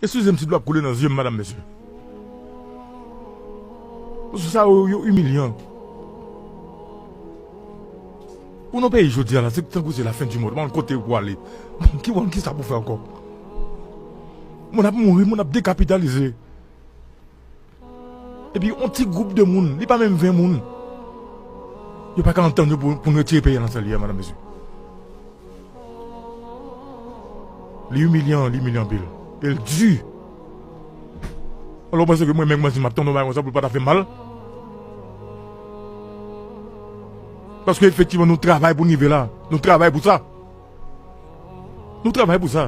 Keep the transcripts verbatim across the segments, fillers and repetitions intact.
Eskize m si dlo ap koule nan zye m, madanm, mesye. Paske sa yo, yo imilyan. Pou nou peyi jodi a la, se tankou se la fen di mond. Mwen kote pou ale. Ki, ki sa pou fè ankò? Moun ap mouri, moun ap dekapitalize. Epi yon ti gwoup de moun, li pa menm ven moun, yo pa ka antann yo pou, pou n retire peyi a nan sa li a, madanm, mesye. Li imilyan, li imilyan anpil. E l di. Alò, w panse ke mwen menm, mwen, si m ap tande yon bagay konsa, pou l pa ta fè m mal? Paske efektivman, nou travay pou n rive la. Nou travay pou sa. Nou travay pou sa.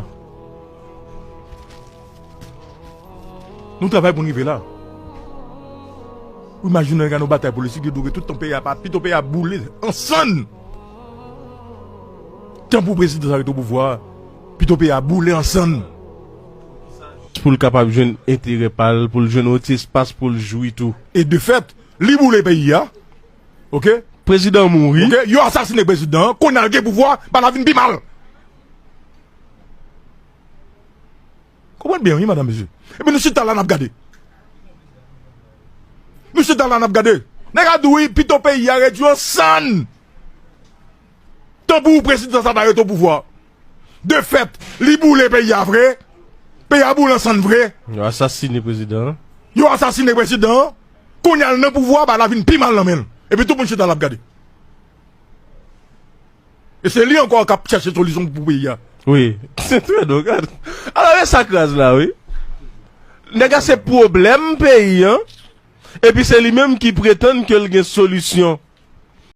Nou travay pou n rive la. Ou imajine yon batay politik, li dwe tout tan peyi a pa, pito peyi a boule an sann. Tan pou prezidan sa rete o pouvwa, pito peyi a boule an sann. Pou l kapab jwenn enterè pa l, pou l jwenn yon ti espas pou l jwi tou. E de fèt, li boule peyi a. Oke? Prezidan mouri. Oke? Yo asasine prezidan an, kounye a l gen pouvwa, bagay la vin pi mal. Konprann byen, wi, madanm, mesye. Epi nou chita la, n ap gade. Nou chita la, n ap gade. Nèg la di w, wi, pito peyi a redui an sann. Tan pou prezidan sa ta rete o pouvwa. De fèt, li boule peyi a vre. Peyi a boule an sann vre. Yo asasine prezidan an. Yo asasine prezidan an. Kounye a l nan pouvwa, bagay la vin pi mal nan men l. Epi tout moun chita la ap gade. E se li ankò k ap chèche solisyon pou peyi a. Wi. Se trè dwòl. Alò, e sa k raz la, wi. Nèg la se pwoblèm peyi an. Epi se li menm ki pretann ke l gen solisyon.